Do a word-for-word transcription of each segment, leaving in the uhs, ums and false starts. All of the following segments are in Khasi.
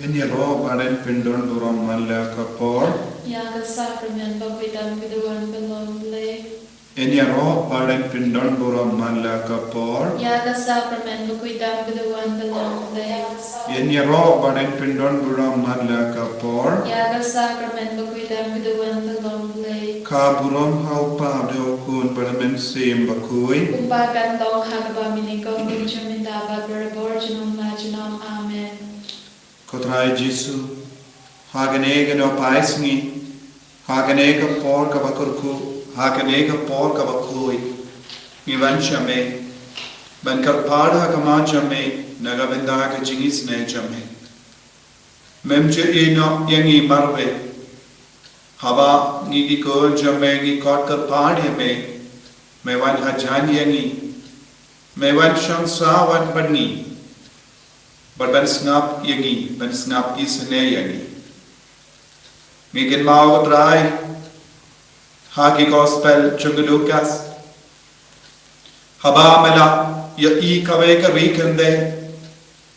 Yn ïaroh ba ren pyndon burom man la ka por. Ïa ka sakramen ba khuidam ki da wan ka long Blei. Yn ïaroh ba ren pyndon burom man la ka por. Ïa ka sakramen ba khuidam ki da wan ka long Blei. Yn ïaroh ba ren pyndon burom man la ka por. Ïa ka sakramen ba khuidam ki da wan ka long Blei. Ka burom ha u Kpa bad ha u Khun bad ha u Mynsiem Bakhuid. Kumba kan long ha kaba mynnyngkong, bun junom, mynta bad barabor, junom la junom. Amen. Ko Trai Jisu, ha kane ka nohpeit sngi, ha kane ka por kaba kyrkhu, ha kane ka por kaba khuid, ngi wan sha me ban kyrpad ha khmat jong me na ka bynta ka jingisynei jong me. Mem ju ïehnoh ïa ngi marwei, haba ngi ki khun jong me ngi khot kyrpad ïa me, me wan hajan ïa ngi, me wan shong saw bad ngi, bad ban sngap ïa ngi, ban sngap isynei ïa ngi. Ngi kynmaw, ko Trai, ha ki Gospel jong u Lukas, haba me la ïohi kawei ka ri khyndai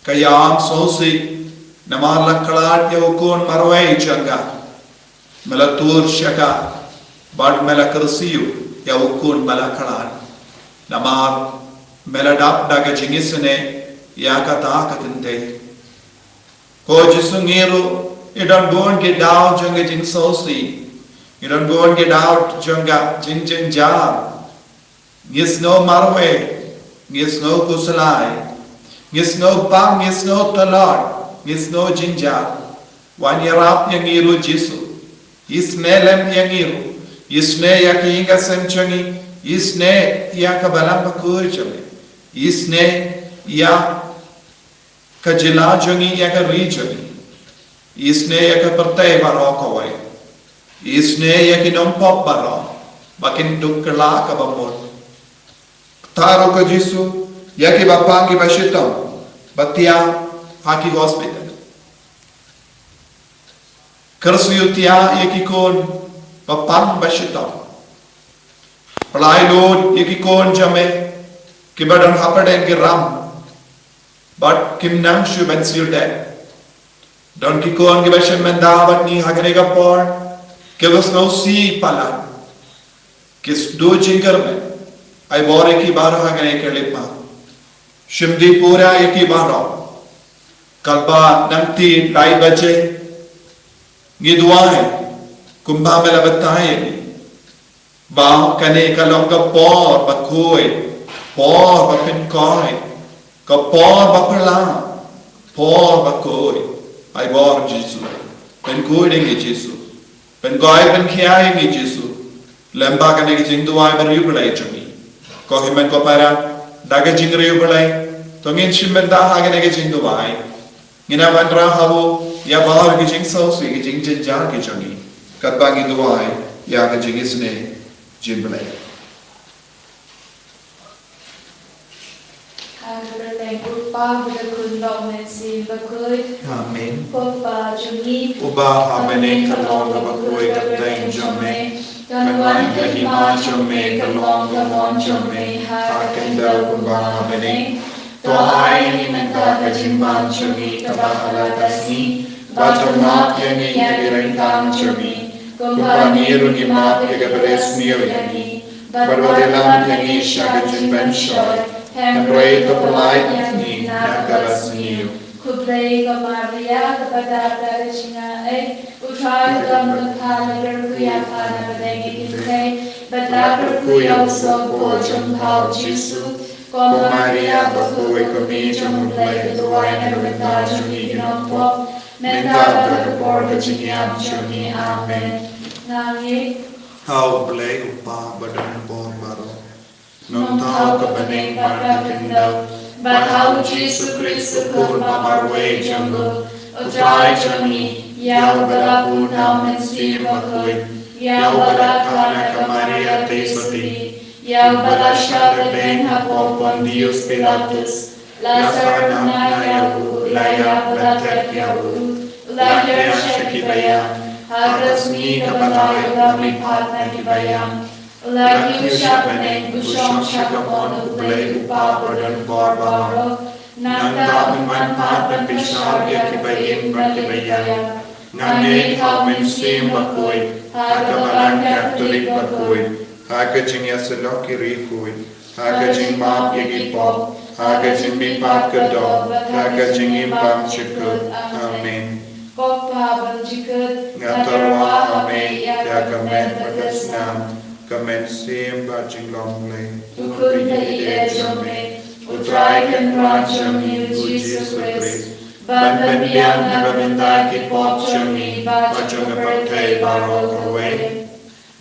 ka ïam sngewsih namar la khlad ïa u khun marwei jong ka, me la tur sha ka bad me la kyrsiew ïa u khun ba la khlad, namar me la dap da ka jingisynei ïa kata ka kynthei. Ko Jisu, ngi ruh ngi don bun ki daw jong ka jingsngewsih, ngi don bun ki daw jong ka jingjynjar. Ngi sngew marwei, ngi sngew khuslai, ngi sngew bang, ngi sngew tlot, ngi sngew jynjar. Wan ïarap ïa ngi ruh Jisu. Isynei lem ïa ngi ruh. Isynei ïa ka ïing ka sem jong ngi. Isynei ïa ka balang bakhuid jong ngi. Isynei ïa ka jylla jong ngi, ïa ka ri jong ngi. Isynei ïa ka pyrthei baroh kawei. Isynei ïa ki nongpop baroh ba kin duh kylla kaba mut. Kata ruh, ko Jisu, ïa kiba pang kiba shitom ba thiah ha ki hospital. Kyrsiew thiah ïa ki khun ba pang ba shitom. Pynlait lut ïa ki khun jong me kiba don hapdeng ki ram bad kim nang shuh ban siew dei. Don ki khun kiba shim bynta bad ngi ha kane ka por, kiba sngewsih palat, ki sdang jingkyrmen. Ai bor ïa ki baroh ha kane ka lipmat. Shim dih pura ïa ki baroh. Katba nangta lai baje, ngi duwai kumba me la batai ïa ngi ba kane ka long ka por ba khuid, por ba pynkhuid, ka por ba phylla, por ba khuid. Ai bor Jisu, pynkhuid ïa ngi Jisu, pynkhuid pynkhia ïa ngi Jisu. Lem bad kane ka jingduwai ba riewblei jong ngi, ko hynmen ko para, da ka jingriewblei to ngin shim bynta ha kane ka jingduwai. Ngin ïa wanrah ha u ïa baroh ki jingsngewsih, ki jingjynjar ki jong ngi, katba ngi duwai ïa ka jingisynei jong U Blei. Ha ka kyrteng U Kpa, bad U Khun, bad U Mynsiem Bakhuid. Amen. Ko Kpa jong ngi uba ha bneng, ka long kaba khuid ka kyrteng jong me. Kan wan ka hima jong me, kan long ka mon jong me ha ka khyndew kumba ha bneng. To ai ïa ngi mynta ka jingbam jong ngi kaba ha la ka sngi, bad to map ïa ngi ïa ki ryngkang jong ngi, kumba ngi ruh ngi map ïa kiba ïasniew ïa ngi. Bad wat ïalam ïa ngi sha ka jingpynshoi, hynrei to pynlait ïa ngi na ka basniew. Khublei ko Maria, kaba dap da ka jingaiei, U Trai u don bad pha, la kyrkhu ïa pha na pdeng ki kynthei, bad la kyrkhu ïa u sawkpoh jong pha, U Jisu. Ko Maria bakhuid, ko Mei jong U Blei, to duwai na ka bynta jong ngi ki nongpop, mynta bad ha ka por ka jingïap jong ngi. Amen. Ngi ha U Blei U Kpa ba don bor baroh, nongthaw ka bneng bad ka khyndew, bad ha U Jisu Khrist U Khun ba marwei jong u, U Trai jong ngi, ïa uba la bun na U Mynsiem Bakhuid, ïa uba la kha na ka Maria Theisotti, ïa uba la shah kyrteng hapoh Pontius Pilatus, la sah na ïa u, la ïap bad la tep ïa u, la hiar sha ki baïap, ha ka sngi kaba lai la mih pat na ki baïap, la kiew sha bneng, u shong sha ka mon U Blei U Kpa ba don bor baroh. Nangta un wan pat ban bishar ïa kiba im bad kiba ïap. Nga ngeit ha u Mynsiem Bakhuid, ha ka Balang Katholik bakhuid, ha ka jingïasyllok ki riewkhuid, ha ka jingmap ïa ki pop, ha ka jingmihpat ka doh, ha ka jingim bymjukut. Amen. Ko Pa bymjukut, nga tyrwa ha me ïa ka met bad ka snam, ka mynsiem bad jinglong Blei, u Khun ba ïeit jong me, U Trai Kynrad jong ngi, U Jisu Khrist, ban pynbiang na ka bynta ki pop jong ngi bad jong ka pyrthei baroh kawei.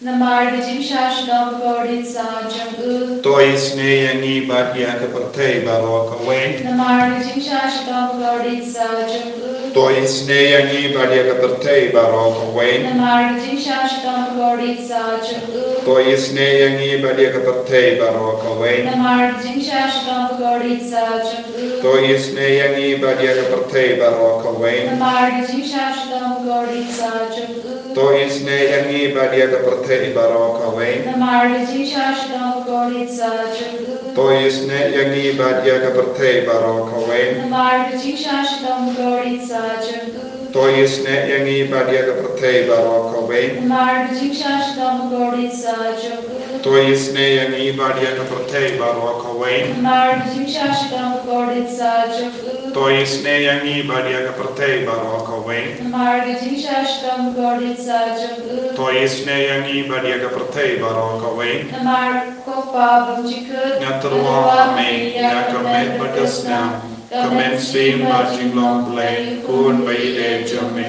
Namar ka jingshah shitom bakordit saw jong u, to isynei ïa ngi bad ïa ka pyrthei baroh kawei. Namar ka jingshah shitom bakordit saw jong u, to isynei ïa ngi bad ïa ka pyrthei baroh kawei. Namar ka jingshah shitom bakordit saw jong u, to isynei ïa ngi bad ïa ka pyrthei baroh kawei. Namar ka jingshah shitom bakordit saw jong u, to isynei ïa ngi bad ïa ka pyrthei baroh kawei. Namar ka jingshah shitom bakordit saw jong u, to isynei ïa ngi bad ïa ka pyrthei baroh kawei. Namar ka jingshah shitom bakordit saw jong u, to isynei ïa ngi bad ïa ka pyrthei baroh kawei. Namar ka jingshah shitom bakordit saw jong u, to isynei ïa ngi bad ïa ka pyrthei baroh kawei. Namar ka jingshah shitom bakordit saw jong u, to isynei ïa ngi bad ïa ka pyrthei baroh kawei. Namar ka jingshah shitom bakordit saw jong u, to isynei ïa ngi bad ïa ka pyrthei baroh kawei. Namar ka jingshah shitom bakordit saw jong u, to isynei ïa ngi bad ïa ka pyrthei baroh kawei. Namar ko Pa bymjukut, nga tyrwa ha me ïa ka met bad ka snam, ka mynsiem bad jinglong Blei, u Khun ba ïeit jong me,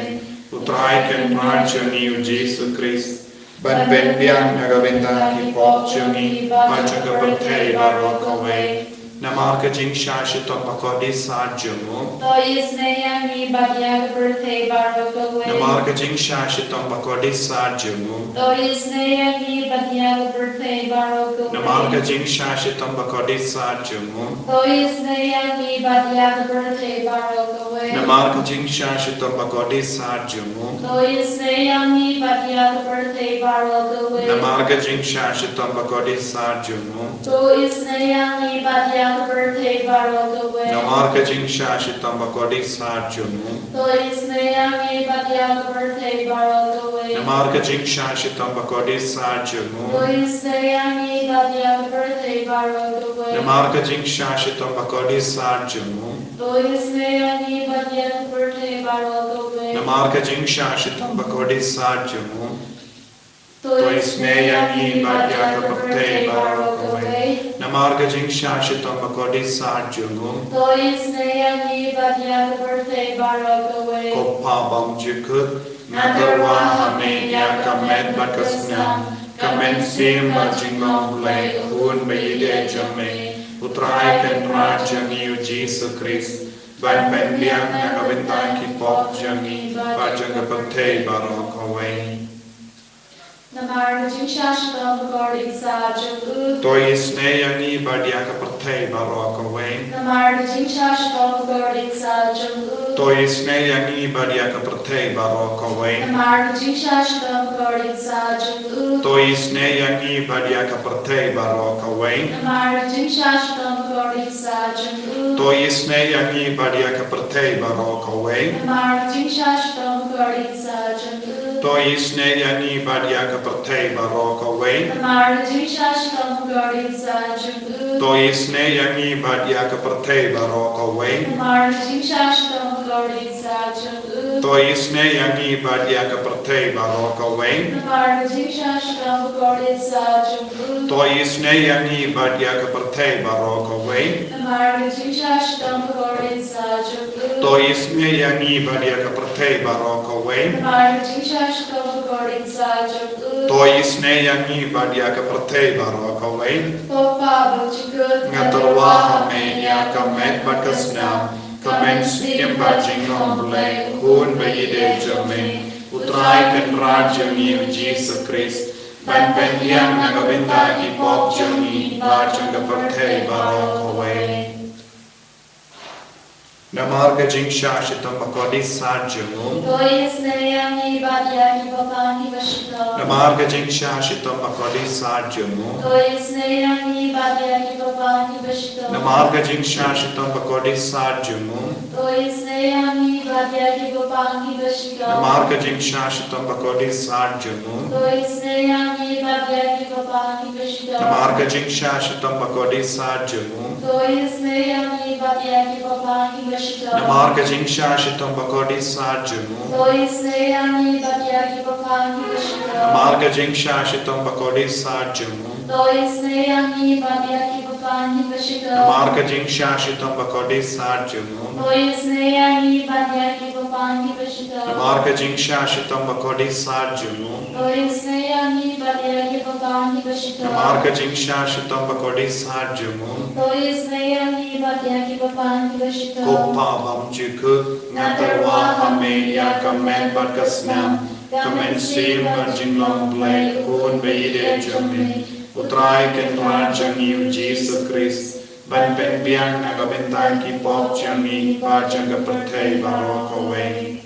U Trai Kynrad jong ngi, U Jisu Khrist, ban pynbiang na ka bynta ki pop jong ngi bad jong ka pyrthei baroh kawei. Namar ka jingshah shitom bakordit saw jong u, to isynei ïa ngi bad ïa ka pyrthei baroh kawei. Namar ka jingshah shitom bakordit saw jong u, to isynei ïa ngi bad ïa ka pyrthei baroh kawei. Namar ka jingshah shitom bakordit saw jong u, to isynei ïa ngi bad ïa ka pyrthei baroh kawei. Namar ka jingshah shitom bakordit saw jong u, to isynei ïa ngi bad ïa ka pyrthei baroh kawei. Namar ka jingshah shitom bakordit saw jong u, to isynei ïa ngi bad ïa ka pyrthei baroh kawei. Namar ka jingshah shitom bakordit saw jong u, to isynei ïa ngi bad ïa ka pyrthei baroh kawei. Namar ka jingshah shitom bakordit saw jong u, to isynei ïa ngi bad ïa ka pyrthei baroh kawei. Namar ka jingshah shitom bakordit saw jong u, to isynei ïa ngi bad ïa ka pyrthei baroh kawei. Namar ka jingshah shitom bakordit saw jong u, to isynei ïa ngi bad ïa ka pyrthei baroh kawei. Namar ka jingshah shitom bakordit saw jong u, to isynei ïa ngi bad ïa ka pyrthei baroh kawei. Ko Pa bymjukut, nga tyrwa ha me ïa ka met bad ka snam, ka mynsiem bad jinglong Blei, u Khun ba ïeit jong me, U Trai Kynrad jong ngi, U Jisu Khrist, ban pynbiang na ka bynta ki pop jong ngi bad jong ka pyrthei baroh kawei. Namar ka jingshah shitom bakordit saw jong u, to isynei ïa ngi bad ïa ka pyrthei baroh kawei. Namar ka jingshah shitom bakordit saw jong u, to isynei ïa ngi bad ïa ka pyrthei baroh kawei. Namar ka jingshah shitom bakordit saw jong u, to isynei ïa ngi bad ïa ka pyrthei baroh kawei. Namar ka jingshah shitom bakordit saw jong u, to isynei ïa ngi bad ïa ka pyrthei baroh kawei. Namar ka jingshah shitom bakordit saw jong u, to isynei ïa ngi bad ïa ka pyrthei baroh kawei. Namar ka jingshah shitom bakordit saw jong u, to isynei ïa ngi bad ïa ka pyrthei baroh kawei. Namar ka jingshah shitom bakordit saw jong u, to isynei ïa ngi bad ïa ka pyrthei baroh kawei. Namar ka jingshah shitom bakordit saw jong u, to isynei ïa ngi bad ïa ka pyrthei baroh kawei. Namar ka jingshah shitom bakordit saw jong u, to isynei ïa ngi bad ïa ka pyrthei baroh kawei. Namar ka jingshah shitom bakordit saw jong u, to isynei ïa ngi bad ïa ka pyrthei baroh kawei. Ko Pa bymjukut, nga tyrwa ha me ïa ka met bad ka snam, ka mynsiem bad jinglong Blei, u Khun ba ïeit jong me, U Trai Kynrad jong ngi, U Jisu Khrist, ban pynbiang na ka bynta ki pop jong ngi bad jong ka pyrthei baroh kawei. Namar ka jingshah shitom bakordit sat jong u. To isynei ïa ngi bad ïa ki bapang kiba shitom. Namar ka jingshah shitom bakordit sat jong u. To isynei ïa ngi bad ïa ki bapang kiba shitom. Namar ka jingshah shitom bakordit sat jong u. To isynei ïa ngi bad ïa ki bapang kiba shitom. Namar ka jingshah shitom bakordit sat jong u. To isynei ïa ngi bad ïa ki bapang kiba shitom. Namar ka jingshah shitom bakordit sat jong u. To isynei ïa ngi bad ïa ki bapang kiba shitom. Namar ka jingshah shitom bakordit sat jong u. To isynei ïa ngi bad ïa ki bapang kiba shitom. Namar ka jingshah shitom bakordit sat jong u. To isynei ïa ngi bad ïa ki bapang kiba shitom. Namar ka jingshah shitom bakordit sat jong u. To isynei ïa ngi bad ïa ki bapang kiba shitom. Namar ka jingshah shitom bakordit sat jong u. To isynei ïa ngi bad ïa ki bapang kiba shitom. Namar ka jingshah shitom bakordit sat jong u. To isynei ïa ngi bad ïa ki bapang kiba shitom. Ko Pa bymjukut, nga tyrwa ha me ïa ka met bad ka snam, ka mynsiem bad jinglong Blei, u Khun ba ïeit jong me, U Trai Kynrad jong ngi U Jisu Khrist, ban pynbiang na ka bynta ki pop jong ngi bad jong ka pyrthei baroh kawei.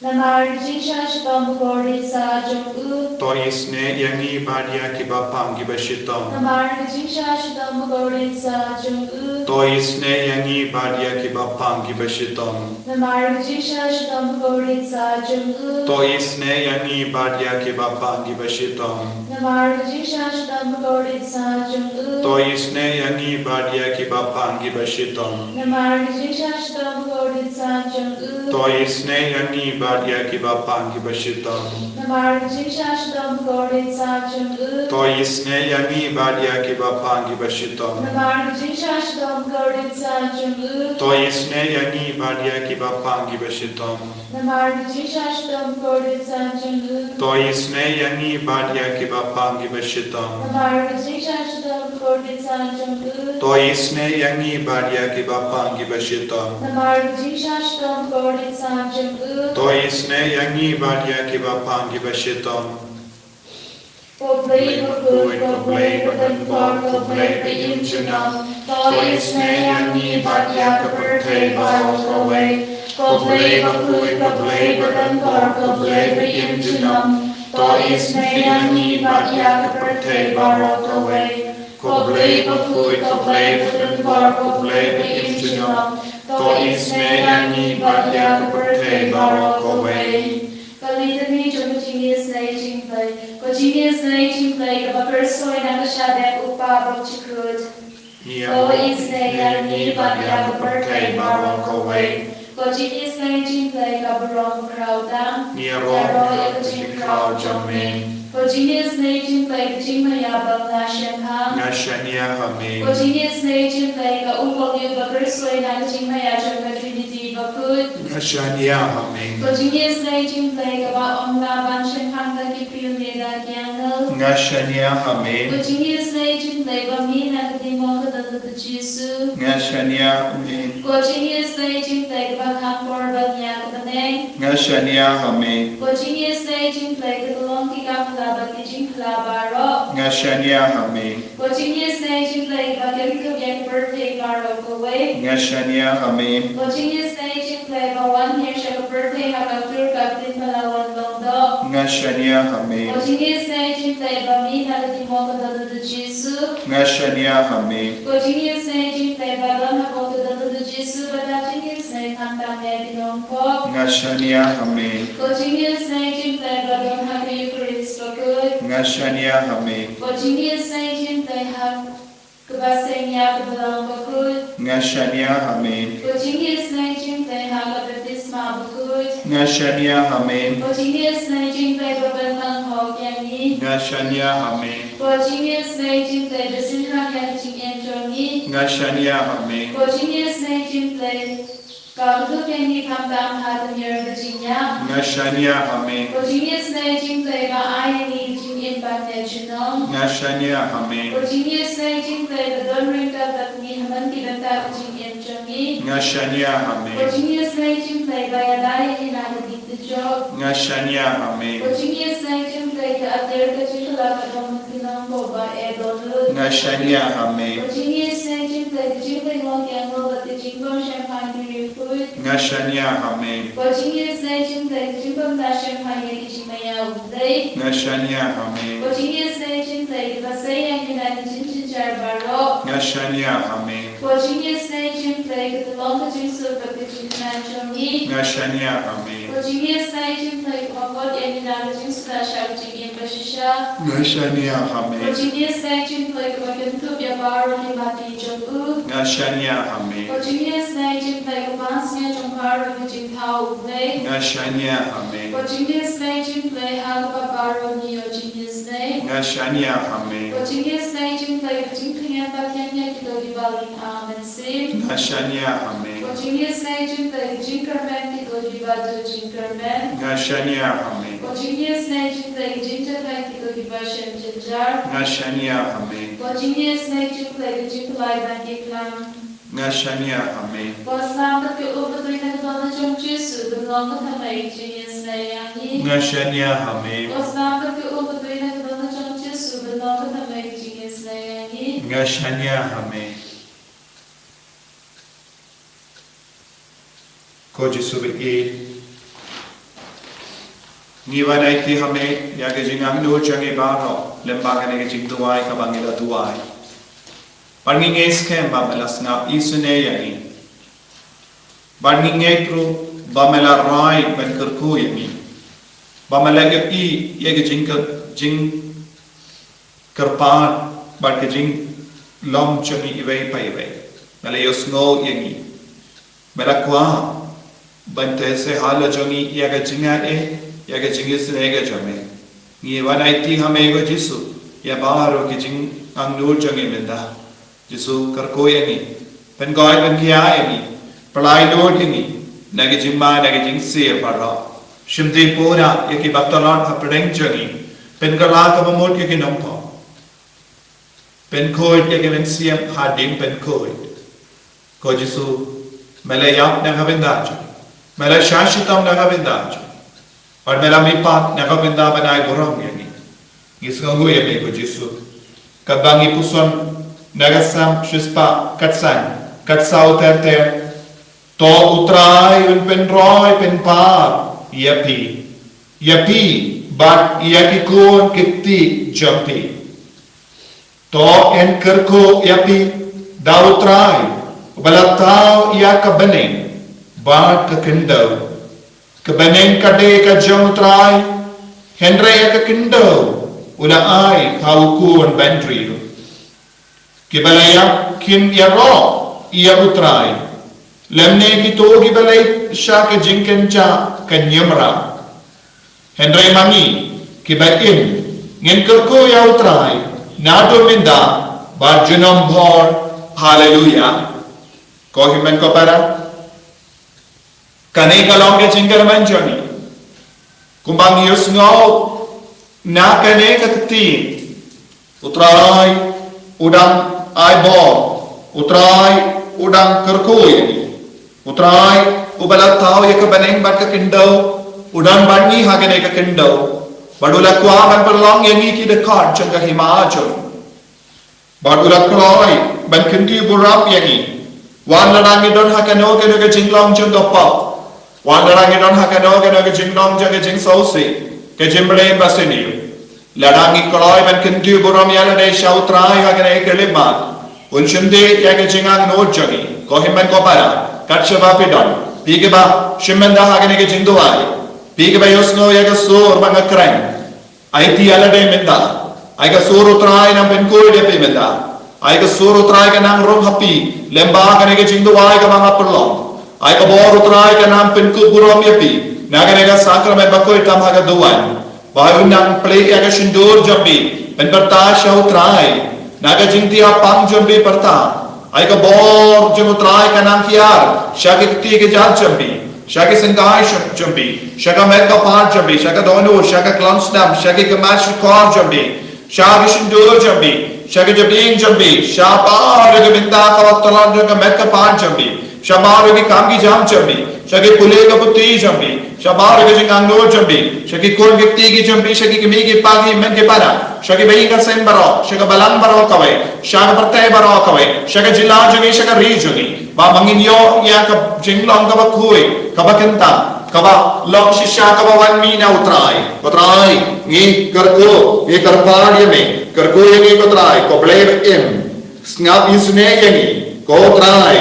Namar ka jingshah shitom bakordit sat jong u. To isynei ïa ngi bad ïa ki bapang kiba shitom. Namar ka jingshah shitom bakordit sat jong u. To isynei ïa ngi bad ïa ki bapang kiba shitom. Namar ka jingshah shitom bakordit sat jong u. To isynei ïa ngi bad ïa ki bapang kiba shitom. Namar ka jingshah shitom bakordit sat jong u. To isynei ïa ngi bad ïa ki bapang kiba shitom. Namar ka jingshah shitom bakordit sat jong u. To isynei ïa ngi bad ïa ki bapang kiba shitom. Namar ka jingshah shitom bakordit sat jong u. To isynei ïa ngi bad ïa ki bapang kiba shitom. Namar ka jingshah shitom bakordit sat jong u. To isynei ïa ngi bad ïa ki bapang kiba shitom. Namar ka jingshah shitom bakordit sat jong u. To isynei ïa ngi bad ïa ki bapang kiba shitom. Namar ka jingshah shitom bakordit sat jong u. To isynei ïa ngi bad ïa ki bapang kiba shitom. Namar ka jingshah shitom bakordit sat jong u. To isynei ïa ngi bad ïa ki bapang kiba shitom. Ko Blei bakhuid, ko Blei badonbor, ko Blei ba im junom, to isynei ïa ngi bad ïa ka pyrthei baroh kawei. Ko Blei bakhuid, ko Blei badonbor, ko Blei ba im junom, to isynei ïa ngi bad ïa ka pyrthei baroh kawei. Ko Blei bakhuid, ko Blei badonbor, ko Blei ba im junom, to isynei ïa ngi bad ïa ka pyrthei baroh kawei. Ka Litany jong ka Jingisynei Jingblei. Ko Jingisynei Jingblei kaba pyrshoi na ka shadem u Pa bymjukut, to isynei ïa ngi bad ïa ka pyrthei baroh kawei. Ko Jingisynei Jingblei kaba rong khraw tam, ïaroh ïa ka jingkhraw jong me. Ko Jingisynei Jingblei ka jingmaïa ba la shemphang, nga shaniah ha me. Ko Jingisynei Jingblei ka um bakhuid ba pyrshoi na ka jingmaïa jong ka Trinity bakhuid, nga shaniah ha me. Ko Jingisynei Jingblei kaba ym lah ban shemphang da ki briew ne da ki angel, nga shaniah ha me. Ko Jingisynei Jingblei ba mih na ka ding mawkydon u Jisu, nga shaniah ha me. Ko Jingisynei Jingblei kaba kham por ban ïaid ha bneng, nga shaniah ha me. Ko Jingisynei Jingblei ka long ki kam phylla bad ki jingphylla baroh, nga shaniah ha me. Ko Jingisynei Jingblei ba kynthih ïa ka pyrthei baroh kawei, nga shaniah ha me. Ko Jingisynei Jingblei ba wan hiar sha ka pyrthei ha ka tur ka ktien ba la wan long doh, nga shaniah ha me. Ko Jingisynei Jingblei ba mih na ka ding mawkydon u Jisu, nga shaniah ha me. Ko Jingisynei Jingblei ba don ha ka mawkydon u Jisu, ba da jingisynei khamtam ïa ki nongpop, nga shaniah ha me. Ko Jingisynei Jingblei ba don ha ka Eukharist bakhuid, nga shaniah ha me. Ko Jingisynei Jingblei ha kaba seng ïa ka Balang bakhuid, nga shaniah ha me. Ko Jingisynei Jingblei ha ka baptisma bakhuid, nga shaniah ha me. Ko Jingisynei Jingblei ba pynlong hok ïa ngi, nga shaniah ha me. Ko Jingisynei Jingblei ba synrang ïa ka jingim jong ngi, nga shaniah ha me. Ko Jingisynei Jingblei ba kdup ïa ngi khamtam ha ka mier ka jingïap, nga shaniah ha me. Ko Jingisynei Jingblei ba ai ïa ngi ka jingim ban leit junom, nga shaniah ha me. Ko Jingisynei Jingblei ba don ryngkat bad ngi ha man ki bynta ka jingim jong ngi, nga shaniah ha me. Ko Jingisynei Jingblei ba ïada ïa ngi na ka ding dujok, nga shaniah ha me. Ko Jingisynei Jingblei ka atiar ka jingkylla ka don ki nongpop ba eh dohnud, nga shaniah ha me. Ko Jingisynei Jingblei Ka jingpynlong ïa nga bad ka jingbym shemphang ki riewkhuid. Nga shaniah ha me. Ko jingïaseng jingpynlong, ka jingbym da shemphang ïa ki jingmaïa U Blei. Nga shaniah ha me. Ko jingïaseng jingpynlong, kiba sei ïa ngi na ki jingjynjar baroh. Nga shaniah ha me. Ko jingïaseng jingpynlong, ka tyllong ka jingsuk bad ka jingkmen jong ngi. Nga shaniah ha me. Ko jingïaseng jingpynlong, kiba kot ïa ngi na ka jingsuda sha ka jingim bashisha. Nga shaniah ha me. Ko jingïaseng jingpynlong, kiba kyntup ïa baroh ki mati jong u. Nga shaniah ha me. Ko jingïaseng jingpynlong, ka pansngiat jong baroh ki jingthaw U Blei. Nga shaniah ha me. Ko jingïaseng jingpynlong, ha kaba baroh ngi ïoh jingïaseng. Nga shaniah ha me. Ko jingïaseng jingpynlong, ka jingpynïap bad ka jingïap ïa kito kiba ling ar mynsiem. Nga shaniah ha me. Ko jingïaseng jingpynlong, ka jingkyrmen kito kiba duh jingkyrmen. Nga shaniah ha me. Ko jingïaseng jingpynlong, ka jingjynjar kito kiba shem jynjar. Nga shaniah ha me. Ko jingïaseng jingpynlong, ka jingpynlait ban ki khlaiñ. Nga shaniah ha me. Ko Slem bad ka Umpadei na ka dohnud jong U Jisu, pynlong ka thymmei ka jingïaseng ïa ngi. Nga shaniah ha me. Ko Slem bad ka Umpadei na ka dohnud jong U Jisu, pynlong ka thymmei ka jingïaseng ïa ngi. Nga shaniah ha me. Ko Jisu baieit, ngi wan aiti ha me ïa ka jingangnud jong ngi baroh lyngba kane ka jingduwai kaba ngi la duwai. Bad ngi ngeit skhem ba me la sngap isynei ïa ngi. Bad ngi ngeit ruh ba me la rai ban kyrkhu ïa ngi. Ba me la ïohi ïa ka jingkyrpad, jingkyrpad bad ka jinglong jong ngi iwei pa iwei. Me la ïohsngew ïa ngi. Me la kwah ban teh shahalor jong ngi ïa ka jingaiei, ïa ka jingisynei ka jong me. Ngi wan aiti ha me ko Jisu ïa baroh ki jingangnud jong ngi mynta. Jisu, kyrkhu ïa ngi. Pynkoit pynkhia ïa ngi. Pynlait lut ïa ngi na ki jingma, na ki jingsiew baroh. Shim dih pura ïa kiba tlot hapdeng jong ngi. Pynkylla kaba mut ïa ki nongpop. Pynkhuid ïa ki mynsiem hadien pynkhuid. Ko Jisu, me la ïap na ka bynta jong ngi. Me la shah shitom na ka bynta jong ngi. Bad me la mihpat na ka bynta ban ai burom ïa ngi. Ngi sngewnguh ïa me ko Jisu. Katba ngi puson na ka Salm shispah khatsan, khatsaw ter ter. To U Trai un pynroi pynpar ïa phi, ïa phi bad ïa ki khun ki kti jong phi. To yn kyrkhu ïa phi da U Trai, uba la thaw ïa ka bneng bad ka khyndew. Ka bneng ka dei ka jong U Trai, hynrei ïa ka khyndew u la ai ha u khun bynriew. Kiba la ïap kin ïaroh ïa U Trai, lymne kito kiba leit sha ka jingkynjah ka niamra. Hynrei ma ngi kiba im, ngin kyrkhu ïa U Trai naduh mynta bad junom bor. Haleluya. Ko hynmen ko para, kane ka long ka jingkyrmen jong ngi. Kumba ngi ïohsngew na kane ka ktien, U Trai u dang ai bor, U Trai u dang kyrkhu ïa ngi. U Trai uba la thaw ïa ka bneng bad ka khyndew, u don bad ngi ha kane ka khyndew. Bad u la kwah ban pynlong ïa ngi ki dkhot jong ka hima jong u. Bad u la kloi ban kyntiew burom ïa ngi. Wat lada ngi don ha kano kano ka jinglong jong ka pop, wat lada ngi don ha kano kano ka jinglong jong ka jingsngewsih, ka jingpyrshah ba sniew, lada ngi kloi ban kyntiew burom ïa lade sha U Trai ha kane ka khyllipmat, un shim dih ïa ka jingangnud jong ngi. Ko hynmen ko para, kat shaba phi don, phi kiba shim bynta ha kane ka jingduwai, phi kiba ïohsngew ïa ka sur ba nga kren, aiti ïa lade mynta. Ai ka sur U Trai nang pynkhuid ïa phi mynta. Ai ka sur U Trai ka nang rung ha phi lyngba kane ka jingduwai kaba nga pynlong. Ai ka bor U Trai ka nang pynkhuid burom ïa phi na kane ka sakramen bakhuid tam ha ka duwan. Ba un nang plie ïa ka shyntur jong phi ban pyrta sha U Trai na ka jingthiah pang jong phi pyrta. Ai ka bor jong U Trai ka nang hiar sha ki kti ki jait jong phi, sha ki syngkai jong phi, sha ka met ka phad jong phi, sha ka dohnud, sha ka klam snam, sha ki khmat shukor jong phi, sha ki shyntur jong phi, sha ki jabieng jong phi, sha baroh ki bynta ka wat talan jong ka met ka phad jong phi, sha baroh ki kam ki jam jong phi, sha ki pule ka puthi jong phi, Shabar ka jingangnud jong phi, sha ki khun ki kti ki jong phi, sha ki kmie ki kpa ki hynmen ki para, sha ki bahaïing hasem baroh, sha ka balang baroh kawei, sha ka pyrthei baroh kawei, sha ka jylla jong ngi, sha ka ri jong ngi. Ba ma ngin ïoh ïa ka jinglong kaba khuid, kaba kyntang, kaba long shisha kaba wan mih na U Trai. Ko Trai, ngi kyrkhu, ngi kyrpad ïa me, kyrkhu ïa ngi ko Trai, ko Blei ba im. Sngap isynei ïa ngi, ko Trai,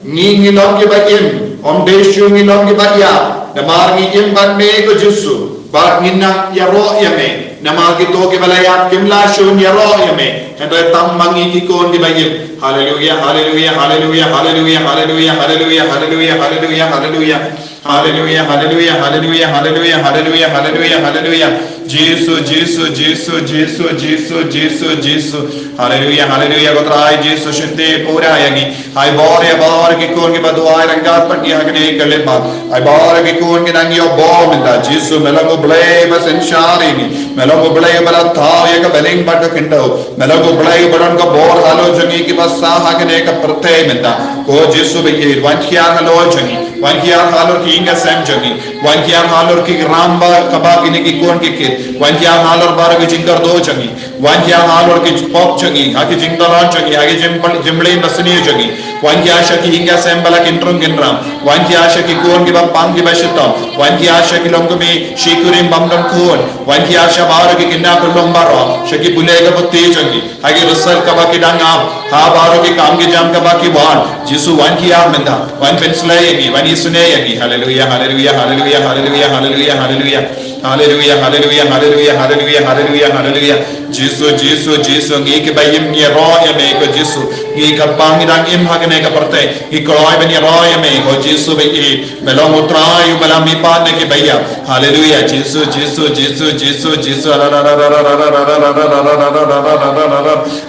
ngi ngi long kiba im, ym dei shuh ngi long kiba ïap, namar ngi im bad me ko Jisu, bad ngin nang ïaroh ïa me, namar kito kiba la ïap kim lah shuh ïaroh ïa me, hynrei tang ma ngi ki khun kiba im. Haleluia, haleluia, haleluia, haleluia, haleluia, haleluia, haleluia, haleluia, haleluia. Haleluia, haleluia, haleluia, haleluia, haleluia, haleluia, haleluia. Jisu, Jisu, Jisu, Jisu, Jisu, Jisu, Jisu. Haleluia, haleluia, ko Trai Jisu, shynti pura ïa ngi. Ai bor ïa baroh ki khun kiba duwai ryngkat bad ngi ha kane ka lynti. Ai bor ïa ki khun ki nang ïoh bor mynta. Jisu, me long U Blei ba synshar ïa ngi. Me long U Blei uba la thaw ïa ka bneng bad ka khyndew. Me long U Blei uba don ka bor halor jong ngi kiba sah ha kane ka pyrthei mynta. Ko Jisu ba ïeit, wan hiar halor jong ngi. Wan hiar halor ki ïing ki sem jong ngi. Wan hiar halor ki ram ba kaba kine ki khun ki kit. Wan hiar halor baroh ki jingkyrduh jong ngi. Wan hiar halor ki pop jong ngi. Ha ki jingdalon jong ngi. Ha ki jing-, jingmlien basniew jong ngi. Wan hiar sha ki ïing ki sem ba la kynrung kynram. Wan hiar sha ki khun kiba pang kiba shitom. Wan hiar sha ki longkmie shi kurim bym don khun. Wan hiar sha baroh ki kynja ka long baroh. Sha ki pule ka puthi jong ngi. Ha ki result kaba ki dang ap, ha baroh ki kam ki jam kaba ki wan. Jisu wan hiar mynta, wan pynsleh ïa ngi, wan isynei ïa ngi. Haleluia, haleluia, haleluia, haleluia, haleluia, haleluia. Haleluia, haleluia, haleluia, haleluia, haleluia, haleluia. Jisu, Jisu, Jisu, ngi kiba im ngi ïaroh ïa me ko Jisu. Ngi kyrpang ngi dang im ha kane ka pyrthei. Ngi kloi ban ïaroh ïa me ko Jisu ba ïeit. Me long U Trai uba la mihpat na kiba ïap. Haleluia. Jisu, Jisu, Jisu, Jisu, Jisu.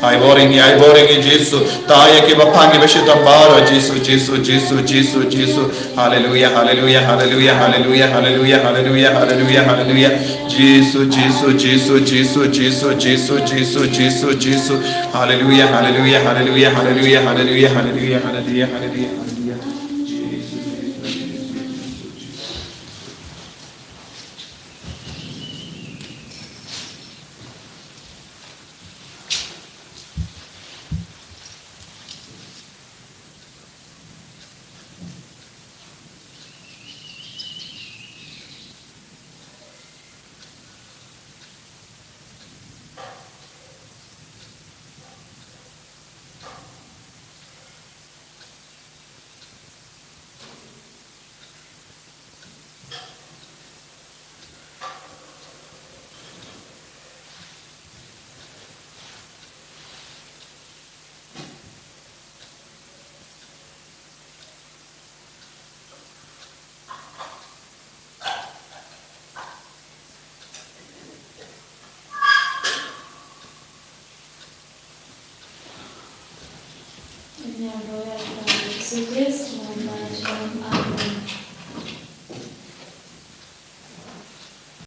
Ai bor ïa ngi, ai bor ïa ngi Jisu. Thaw ïa kiba pang kiba shitom baroh. Jisu, Jisu, Jisu, Jisu, Jisu. Haleluia, haleluia, haleluia, haleluia, haleluia, haleluia, haleluia, haleluia. Jisu, Jisu, Jisu, Jisu, Jisu, Jisu, Jisu, Jisu, Jisu. Haleluia, haleluia, haleluia, haleluia, haleluia, haleluia, haleluia, haleluia, haleluia.